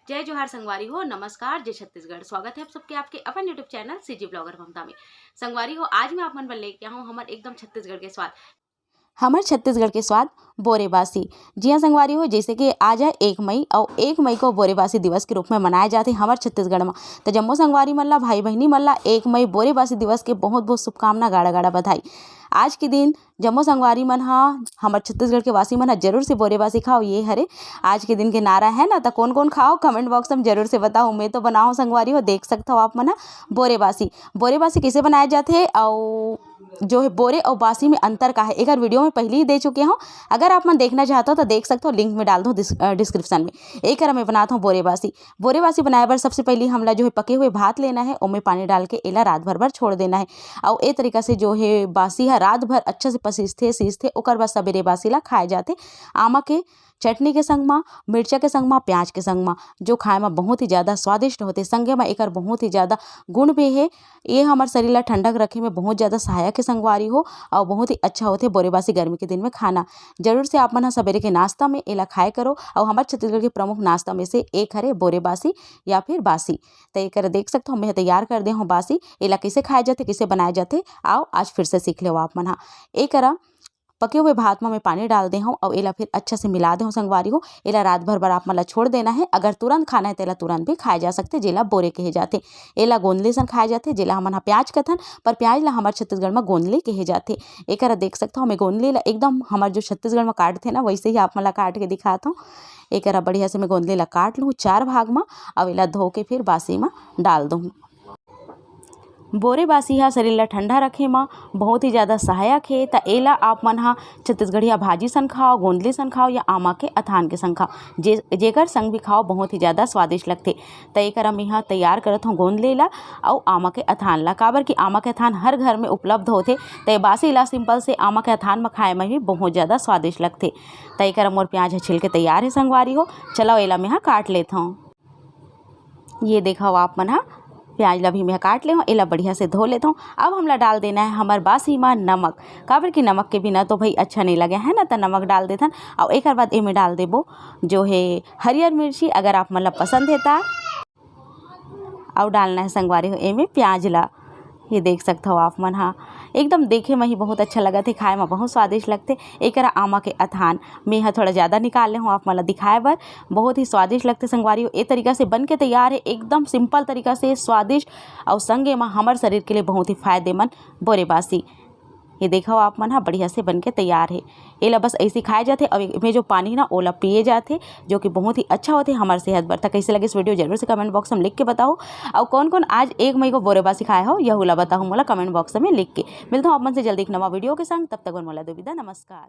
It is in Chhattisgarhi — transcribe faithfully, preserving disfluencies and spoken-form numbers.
जय जोहार संगवारी हो, नमस्कार, जय छत्तीसगढ़। स्वागत है आप सबके आपके अपन YouTube चैनल सीजी ब्लॉगर ममता में। संगवारी हो, आज मैं आप मन बर लेके आहूँ हमर एकदम छत्तीसगढ़ के स्वाद। हमर छत्तीसगढ़ के स्वाद बोरे बासी। जी हाँ संगवारी हो, जैसे कि आज है एक मई, और एक मई को बोरे बासी दिवस के रूप में मनाया जाथे हमर छत्तीसगढ़ में। तो जम्मो संगवारी मन ला, भाई बहिनी मन ला एक मई बोरे बासी दिवस के बहुत बहुत शुभकामना, गाड़ा गाड़ा बधाई। आज के दिन जम्मो संगवारी मन हा, हमर छत्तीसगढ़ के वासी मन हा जरूर से बोरे बासी खाओ, ये हरे आज के दिन के नारा है ना। तो कौन कौन खाओ, कमेंट बॉक्स में जरूर से बताओ। मैं तो बनाओ संगवारी हो, देख सकता हो आप मन हा बोरे बासी। बोरे बासी कैसे बनाया जाथे, और जो है बोरे और बासी में अंतर का है, एक वीडियो में पहले ही दे चुके हूँ। अगर आप मन देखना चाहते हो तो देख सकते हो, लिंक में डाल दूँ डिस्क्रिप्शन में। एक मैं बनाता हूँ बोरे बासी। बोरे बासी बनाए बर सबसे पहले हमला जो है पके हुए भात लेना है, ओमे पानी डाल के एला रात भर बर छोड़ देना है। और ए तरीका से जो है बासी हा रात भर अच्छा से पसीजथे, सीजथे, ओकर बाद सबेरे बासी ला खाए जाथे आमा के चटनी के संग मा, मिर्चा के संग मा, प्याज के संग मा, जो खाए मा बहुत ही ज़्यादा स्वादिष्ट होथे। संगे मा एकर बहुत ही ज़्यादा गुण भी है। ये हमर शरीर ला ठंडक रखे में बहुत ज़्यादा सहायक है संगवारी हो, और बहुत ही अच्छा होथे बोरे बासी गर्मी के दिन में खाना। जरूर से आप मन ह सबेरे के नाश्ता में एला खाए करो, और हमर छत्तीसगढ़ के प्रमुख नाश्ता में से एक हरे बोरे बासी या फिर बासी। तो एकर देख सकते हो, मैं तैयार कर दे हूँ बासी। एला कैसे खाए जाथे, कैसे बनाए जाथे, आओ आज फिर से सीख लेव आप मन हा। एकरा पके हुए भात में मैं पानी डाल दे हूँ और एला फिर अच्छा से मिला दे हूँ संगवारी हो। एला रात भर बर आप मन ला छोड़ देना है। अगर तुरंत खाना है, तेला तुरंत भी खाए जा सकथे, जेला बोरे कहे जाथे। एला गोंदली सन खाए जाथे, जेला हमन ह प्याज कथन, पर प्याज ला हमर छत्तीसगढ़ में गोंदली कहे जाथे। एकरा देख सकथो, हमें गोंदली ला एकदम हमर जो छत्तीसगढ़ में काटथे ना, वैसे ही आप मन ला काट के दिखात हूँ। एकरा बढ़िया से मैं गोंदली ला काट लूँ चार भाग में, और एला धो के फिर बासी में डाल दूँ। बोरे बासी हा शरीर ला ठंडा रखे मा बहुत ही ज़्यादा सहायक हे, त एला आप मन हा छत्तीसगढ़िया भाजी सन खाओ, गोंदली सन खाओ या आमा के अथान के संग खाओ, जे जेकर संग भी खाओ, बहुत ही ज़्यादा स्वादिष्ट लगथे। त एकर हम यहाँ तैयार करत हूँ गोंदली ला अउ आमा के अथान ला, काबर कि आमा के अथान हर घर में उपलब्ध होथे। त ए बासी ला सिंपल से आमा के अथान म खाए म भी बहुत ज़्यादा स्वादिष्ट लगथे। त एकर मोर प्याज ह छिल के तैयार हे संगवारी हो, चलो एला मैं हा काट लेत हूँ। ये देखो आप मन हा, प्याज ला भी मैं काट ले हूँ, एला बढ़िया से धो लेत हूँ। अब हमला डाल देना है हमर बासी मा नमक, काबर कि नमक के बिना तो भाई अच्छा नहीं लगे है ना, त नमक डाल देथन। और एक बाद एमे डाल देबो जो है हरियर मिर्ची, अगर आप मन ला पसंद है ता। और डालना है संगवारी हो एमे प्याज ला। ये देख सकत हो आप मन हा, एकदम देखे में ही बहुत अच्छा लगत हे, खाए में बहुत स्वादिष्ट लगथे। एकरा आमा के अथान मैं ह थोड़ा ज़्यादा निकाल ले हूँ आप मन ला दिखाए बर। बहुत ही स्वादिष्ट लगथे संगवारी हो। ए तरीका से बन के तैयार है, एकदम सिंपल तरीका से स्वादिष्ट, और संगे में हमर शरीर के लिए बहुत ही फायदेमंद बोरे बासी। ये देखो आप मन हा, बढ़िया से बन के तैयार है। एला बस ऐसे खाए जाथे और एमे जो पानी ना, ओला पिए जाथे, जो कि बहुत ही अच्छा होथे हमर सेहत बर। त कैसे लगे इस वीडियो, जरूर से कमेंट बॉक्स में लिख के बताओ। और कौन कौन आज एक मई को बोरे बासी खाए हो, यहू ला बताओ मोला कमेंट बॉक्स में लिख के। मिलता हूँ आप मन से जल्दी एक नवा वीडियो के संग, तब तक बर मोला दो विदा, नमस्कार।